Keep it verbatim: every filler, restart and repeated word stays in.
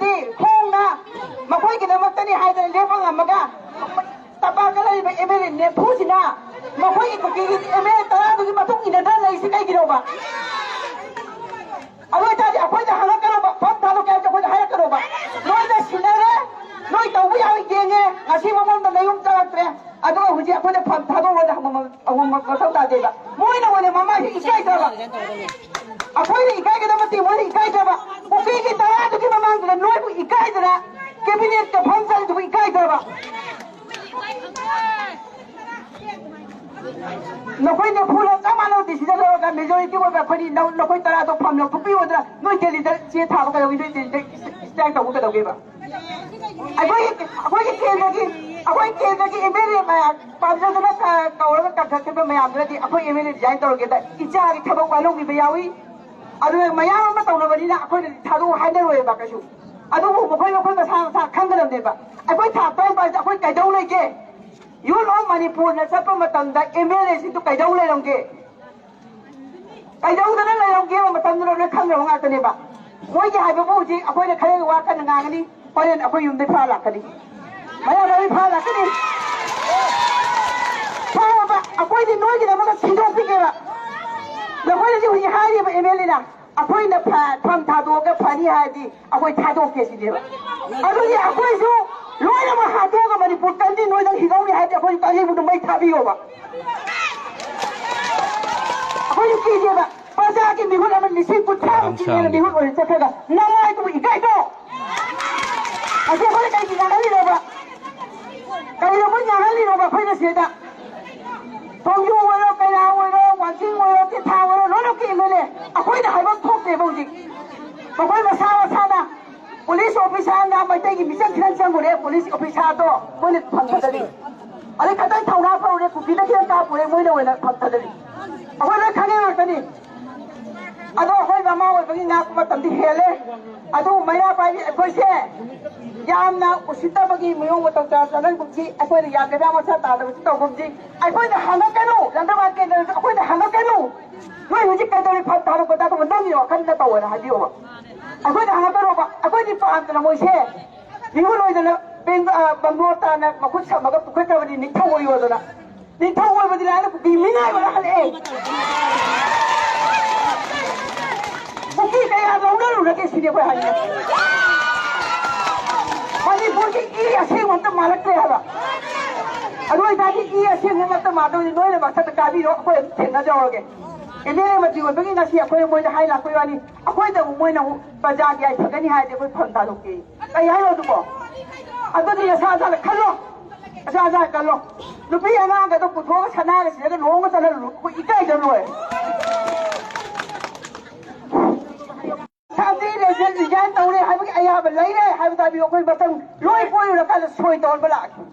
ꯍꯣꯡꯅ ꯃꯈꯣꯏꯒꯤꯗꯃꯛꯇꯅꯤ ꯍꯥꯏꯗꯅ ꯂꯦꯞꯄ ꯉꯝꯃꯒ, ꯇꯝꯄꯥꯛꯇ ꯂꯩꯔꯤꯕ ꯑꯦꯝ ꯑꯦꯜ ꯑꯦ ꯅꯤꯐꯨꯁꯤꯅ ꯃꯈꯣꯏꯒꯤ ꯀꯨꯀꯤꯒꯤ ꯑꯦꯝ ꯑꯦꯜ ꯑꯦ ꯇꯔꯥꯗꯨꯒꯤ ꯃꯇꯨꯡ ꯏꯟꯅꯗꯅ ꯂꯩꯔꯤꯁꯤ ꯀꯩꯒꯤꯅꯣꯕ? ꯑꯗꯨ ꯑꯣꯏꯇꯥꯔꯗꯤ ꯑꯩꯈꯣꯏꯗ ꯍꯪꯉꯛꯀꯅꯣꯕ, ꯐꯝ ꯊꯥꯗꯣꯛꯀꯦ ꯍꯥꯏꯕꯁꯦ ꯑꯩꯈꯣꯏꯗ ꯍꯥꯏꯔꯛꯀꯅꯣꯕ꯫ ꯅꯣꯏꯅ ꯁꯤꯟꯅꯔꯦ, ꯅꯣꯏ ꯇꯧꯕ ꯌꯥꯕ ꯌꯦꯡꯉꯦ, ꯉꯁꯤ ꯃꯃꯣꯟꯗ ꯅꯌꯨꯝ ꯆꯪꯉꯛꯇ꯭ꯔꯦ, ꯑꯗꯨꯒ ꯍꯧꯖꯤꯛ ꯑꯩꯈꯣꯏꯅ ꯐꯝ ꯊꯥꯗꯣꯛꯑꯣꯅ ꯍꯪꯕ ꯃ-, ꯍꯪꯕ ꯃꯊꯧ ꯇꯥꯗꯦꯕ꯫ ꯃꯣꯏꯅ ꯑꯣꯏꯅ ꯃꯃꯥꯏꯁꯦ ꯏꯀꯥꯏꯗ꯭ꯔꯕ? ꯑꯩꯈꯣꯏꯅ ꯏꯀꯥꯏꯒꯗꯕ ꯅꯠꯇꯦ, ꯃꯣꯏꯅ ꯏꯀꯥꯏꯗ꯭ꯔꯕ? ꯀꯨꯀꯤꯒꯤ ꯇꯔꯥꯗꯨꯒꯤ ꯃꯃꯥꯡꯗꯨꯗ ꯅꯣꯏꯕꯨ ꯏꯀꯥꯏꯗꯅ ꯀꯦꯕꯤꯅꯦꯠꯀ ꯐꯝ ꯆꯪꯉꯤꯗꯨꯕꯨ ꯏꯀꯥꯏꯗ꯭ꯔꯕ? ꯅꯈꯣꯏꯅ ꯐꯨꯂ ꯆꯞ ꯃꯥꯟꯅꯕ ꯗꯤꯁꯤꯖꯟ ꯂꯧꯔꯒ ꯃꯦꯖꯣꯔꯤꯇꯤ ꯑꯣꯏꯕ ꯑꯩꯈꯣꯏꯅꯤ ꯅꯧ-, ꯅꯈꯣꯏ ꯇꯔꯥꯗꯣ ꯐꯝ ꯂꯧꯊꯣꯛꯄꯤꯌꯣꯗꯅ ꯅꯣꯏ ꯗꯦꯜꯂꯤꯗ ꯆꯦ ꯊꯥꯕ ꯀꯩꯗꯧꯒꯦ? ꯅꯣꯏ ꯗꯦꯜꯂꯤꯗ ꯁ꯭ꯇ꯭ꯔꯥꯏꯛ ꯇꯧꯕ ꯀꯩꯗꯧꯒꯦꯕ? ꯑꯩꯈꯣꯏꯒꯤ, ꯑꯩꯈꯣꯏꯒꯤ ꯀꯦꯟꯗ꯭ꯔꯒꯤ, ꯑꯩꯈꯣꯏ ꯀꯦꯟꯗ꯭ꯔꯒꯤ ꯑꯦꯝ ꯑꯦꯜ ꯑꯦ ꯃꯌꯥꯝ ꯄꯥꯝꯖꯗꯅ ꯀ-, ꯀꯧꯔꯒ ꯀꯟꯈꯠꯈꯤꯕ ꯃꯌꯥꯝꯗꯨꯅꯗꯤ ꯑꯩꯈꯣꯏ ꯑꯦꯝ ꯑꯦꯜ ꯑꯦ ꯔꯤꯖꯥꯏꯟ ꯇꯧꯔꯒꯦꯗ ꯏꯆꯥꯒꯤ ꯊꯕꯛ ꯋꯥꯅꯧꯕꯤꯕ ꯌꯥꯎꯏ꯫ ꯑꯗꯨꯅ ꯃꯌꯥꯝ ꯑꯃ ꯇꯧꯅꯕꯅꯤꯅ ꯑꯩꯈꯣꯏꯅꯗꯤ ꯊꯥꯗꯣꯛꯎ ꯍꯥꯏꯅꯔꯣꯏꯕ ꯀꯩꯁꯨ꯫ ꯑꯗꯨꯕꯨ ꯃꯈꯣꯏ ꯃꯈꯣꯏ ꯃꯁꯥ ꯃꯁꯥ ꯈꯪꯒꯗꯕꯅꯦꯕ꯫ ꯑꯩꯈꯣꯏ ꯊꯥ ꯇꯔꯥꯅꯤꯄꯥꯟꯁꯦ ꯑꯩꯈꯣꯏ ꯀꯩꯗꯧ ꯂꯩꯒꯦ? ꯌꯨꯠ ꯑꯣꯐ ꯃꯅꯤꯄꯨꯔꯅ ꯆꯠꯄ ꯃꯇꯝꯗ ꯑꯦꯝ ꯑꯦꯜ ꯑꯦꯁꯤꯡꯗꯨ ꯀꯩꯗꯧ ꯂꯩꯔꯝꯒꯦ? ꯀꯩꯗꯧꯗꯅ ꯂꯩꯔꯝꯒꯦꯕ ꯃꯇꯝꯗꯨꯗ ꯂꯣꯏ ꯈꯪꯅꯕ ꯉꯥꯛꯇꯅꯦꯕ꯫ ꯃꯣꯏꯒꯤ ꯍꯥꯏꯕꯕꯨ ꯍꯧꯖꯤꯛ ꯑꯩꯈꯣꯏꯅ ꯈꯔ ꯋꯥ ꯀꯟꯅ ꯉꯥꯡꯒꯅꯤ, ꯍꯣꯔꯦꯟ ꯑꯩꯈꯣꯏ ꯌꯨꯝꯗꯩ ꯐꯥ ꯂꯥꯛꯀꯅꯤ, ꯃꯌꯥꯝ ꯂꯣꯏ ꯐꯥ ꯂꯥꯛꯀꯅꯤ꯫ ꯐꯥꯔꯕ ꯑꯩꯈꯣꯏꯗꯤ ꯅꯣꯏꯒꯤꯗꯃꯛꯇ ꯁꯤꯟꯗꯣꯛꯄꯤꯒꯦꯕ꯫ ꯅꯈꯣꯏꯅꯗꯤ ꯍꯧꯖꯤꯛ ꯍꯥꯏꯔꯤꯕ ꯑꯦꯝ ꯑꯦꯜ ꯑꯦꯅ ꯑꯩꯈꯣꯏꯅ ꯐ-, ꯐꯝ ꯊꯥꯗꯣꯛꯑꯒ ꯐꯅꯤ ꯍꯥꯏꯔꯗꯤ ꯑꯩꯈꯣꯏ ꯊꯥꯗꯣꯛꯀꯦ ꯁꯤꯅꯦꯕ꯫ ꯑꯗꯨꯗꯤ ꯑꯩꯈꯣꯏꯁꯨ ꯂꯣꯏꯅꯃꯛ ꯍꯥꯠꯇꯣꯛꯑꯒ ꯃꯅꯤꯄꯨꯔ ꯇꯪꯗꯤ ꯅꯣꯏꯗꯪ ꯍꯤꯡꯍꯧꯅꯤ ꯍꯥꯏꯔꯗꯤ ꯑꯩꯈꯣꯏꯁꯨ ꯀꯥꯡꯖꯩꯕꯨꯡꯗ ꯃꯩ ꯊꯥꯕꯤꯌꯣꯕ꯫ ꯑꯩꯈꯣꯏꯁꯨ ꯀꯤꯗꯦꯕ꯫ ꯄ꯭ꯔꯖꯥꯒꯤ ꯃꯤꯍꯨꯠ ꯑꯃ ꯂꯤꯁꯤꯡ ꯀꯨꯟꯊ꯭ꯔꯥ ꯃꯨꯛꯀꯤ ꯃꯤꯍꯨꯠ ꯑꯣꯏꯅ ꯆꯠꯈ꯭ꯔꯒ ꯅꯃꯥꯏꯗꯨꯕꯨ ꯏꯀꯥꯏꯗ꯭ꯔꯣ? ꯑꯁꯤ ꯑꯩꯈꯣꯏꯅ ꯀꯩꯒꯤ ꯉꯥꯡꯍꯜꯂꯤꯅꯣꯕ? ꯀꯩꯅꯣ ꯃꯣꯏ ꯉꯥꯡꯍꯜꯂꯤꯅꯣꯕ ꯑꯩꯈꯣꯏꯅ ꯁꯤꯗ? ꯊꯣꯡꯖꯨ ꯑꯣꯏꯔꯣ, ꯀꯩꯔꯥ ꯑꯣꯏꯔꯣ, ꯋꯥꯡꯖꯤꯡ ꯑꯣꯏꯔꯣ, ꯇꯦꯊꯥ ꯑꯣꯏꯔꯣ, ꯂꯣꯏꯅꯃꯛꯀꯤ ꯑꯦꯝ ꯑꯦꯜ ꯑꯦ꯫ ꯑꯩꯈꯣꯏꯅ ꯍꯥꯏꯕ ꯑꯃ ꯊꯣꯛꯇꯦꯕ ꯍꯧꯖꯤꯛ꯫ ꯃꯈꯣꯏ ꯃꯁꯥ ꯃꯁꯥꯅ ꯄꯨꯂꯤꯁ ꯑꯣꯐꯤꯁꯥꯔꯅ ꯃꯩꯇꯩꯒꯤ ꯃꯤꯆꯪ ꯈꯤꯇꯪ ꯆꯪꯉꯨꯔꯦ, ꯄꯨꯂꯤꯁ ꯑꯣꯐꯤꯁꯥꯔꯗꯣ ꯃꯣꯏꯅ ꯐꯝꯊꯗꯔꯤ꯫ ꯑꯗꯩ ꯈꯤꯇꯪ ꯊꯧꯅꯥ ꯐꯔꯨꯔꯦ, ꯀꯨꯀꯤꯗ ꯈꯤꯇꯪ ꯀꯥꯞꯄꯨꯔꯦ, ꯃꯣꯏꯅ ꯑꯣꯏꯅ ꯐꯝꯊꯗꯔꯤ꯫ ꯑꯩꯈꯣꯏ ꯂꯣꯏ ꯈꯪꯉꯤ ꯉꯥꯛꯇꯅꯤ꯫ ꯑꯗꯣ ꯑꯩꯈꯣꯏ ꯃꯃꯥ ꯑꯣꯏꯕꯒꯤ ꯉꯥꯛꯄ ꯃꯇꯝꯗꯤ ꯍꯦꯜꯂꯦ꯫ ꯑꯗꯨꯕꯨ ꯃꯩꯔꯥ ꯄꯥꯏꯕꯤ ꯑꯩꯈꯣꯏꯁꯦ ꯌꯥꯝꯅ ꯎꯁꯤꯠꯇꯕꯒꯤ ꯃꯑꯣꯡ ꯃꯇꯧ ꯀꯌꯥ ꯆꯠꯅꯔꯤꯕꯁꯤ ꯑꯩꯈꯣꯏꯅ ꯌꯥꯗꯕ ꯃꯁꯥ ꯇꯥꯗꯕꯁꯨ ꯇꯧꯒꯨꯝꯁꯤ꯫ ꯑꯩꯈꯣꯏꯅ ꯍꯪꯉꯛꯀꯅꯨ, ꯂꯟꯗ꯭ꯔꯃꯥꯟ ꯀꯦꯟꯗ꯭ꯔꯗꯁꯨ ꯑꯩꯈꯣꯏꯅ ꯍꯪꯉꯛꯀꯅꯨ꯫ ꯅꯣꯏ ꯍꯧꯖꯤꯛ ꯀꯩꯗꯧꯔꯤ ꯐꯝ ꯊꯥꯗꯣꯛꯄ ꯊꯥꯗꯣꯛꯄ ꯅꯪꯒꯤ ꯋꯥꯈꯜꯗ ꯇꯧꯑꯣꯅ ꯍꯥꯏꯕꯤꯌꯣꯕ꯫ ꯑꯩꯈꯣꯏꯅ ꯍꯪꯉꯛꯀꯅꯣꯕ꯫ ꯑꯩꯈꯣꯏꯗꯤ ꯄꯥ- ꯅꯠꯇꯅ ꯃꯣꯏꯁꯦ ꯃꯤꯉꯣꯟ ꯑꯣꯏꯗꯅ ꯕꯦꯡ-, ꯑ, ꯕꯪꯒ꯭ꯂꯣ ꯇꯥꯅ ꯃꯈꯨꯠ ꯁꯝꯃꯒ ꯄꯨꯈꯠꯈ꯭ꯔꯕꯅꯤ ꯅꯤꯡꯊꯧ ꯑꯣꯏꯌꯣꯗꯅ꯫ ꯅꯤꯡꯊꯧ ꯑꯣꯏꯕꯗꯤ ꯂꯥꯏꯔ ꯀꯨꯀꯤ ꯃꯤꯅꯥꯏ ꯑꯣꯏꯔ ꯍꯜꯂꯛꯑꯦ꯫ ꯀꯨꯀꯤ ꯀꯌꯥ ꯂꯧꯅꯔꯨꯔꯒꯦ ꯁꯤꯅꯤ ꯑꯩꯈꯣꯏ ꯍꯥꯏꯅꯤꯡꯉꯦ꯫ ꯃꯅꯤꯄꯨꯔꯒꯤ ꯏ ꯑꯁꯦꯡꯕ ꯑꯝꯇ ꯃꯥꯜꯂꯛꯇ꯭ꯔꯦ ꯍꯥꯏꯕ꯫ ꯑꯗꯨ ꯑꯣꯏꯇꯥꯔꯗꯤ ꯏ ꯑꯁꯦꯡꯕ ꯑꯝꯇ ꯃꯥꯜꯂꯗꯤ ꯅꯣꯏꯅ ꯃꯊꯛꯇ ꯀꯥꯕꯤꯔꯣ, ꯑꯩꯈꯣꯏ ꯑꯗꯨꯝ ꯊꯦꯡꯅꯖꯍꯧꯔꯒꯦ꯫ ꯑꯦꯝ ꯑꯦꯜ ꯑꯦ ꯃꯟꯇ꯭ꯔꯤ ꯑꯣꯏꯕꯒꯤ ꯉꯁꯤ ꯑꯩꯈꯣꯏꯅ ꯃꯣꯏꯗ ꯍꯥꯏ ꯂꯥꯛꯄꯩ ꯋꯥꯅꯤ꯫ ꯑꯩꯈꯣꯏꯗ ꯑꯃꯨꯛ ꯃꯣꯏꯅ ꯑꯃꯨꯛ ꯄ꯭ꯔꯖꯥꯒꯤ ꯌꯥꯏꯐꯒꯅꯤ ꯍꯥꯏꯔꯗꯤ ꯑꯩꯈꯣꯏ ꯐꯝ ꯊꯥꯗꯣꯛꯀꯦ꯫ ꯀꯩ ꯍꯥꯏꯅꯣ ꯑꯗꯨꯕꯣ? ꯑꯗꯨꯗꯤ ꯅꯁꯥ ꯅꯁꯥꯅ ꯈꯜꯂꯣ꯫ ꯅꯁꯥ ꯅꯁꯥꯅ ꯈꯜꯂꯣ꯫ ꯅꯨꯄꯤ ꯑꯉꯥꯡꯒꯗꯣ ꯄꯨꯊꯣꯛꯑꯒ ꯁꯅꯥꯒ ꯁꯤꯔꯒ ꯂꯨꯍꯣꯡꯕ ꯆꯠꯍꯜꯂꯨ꯫ ꯑꯩꯈꯣꯏ ꯏꯀꯥꯏꯗ ꯂꯣꯏꯔꯦ꯫ ꯁꯥꯟꯇꯤ ꯔꯦꯁꯟ ꯔꯤꯖꯥꯏꯟ ꯇꯧꯔꯦ ꯍꯥꯏꯕꯒꯤ ꯑꯌꯥꯕ ꯂꯩꯔꯦ ꯍꯥꯏꯕ ꯇꯥꯕꯤꯌꯨ꯫ ꯑꯩꯈꯣꯏ ꯃꯇꯝ ꯂꯣꯏ ꯄꯣꯏꯔꯀꯥꯟꯗ ꯁꯣꯏ ꯇꯧꯍꯟꯕ ꯂꯥꯛꯑꯒꯦ꯫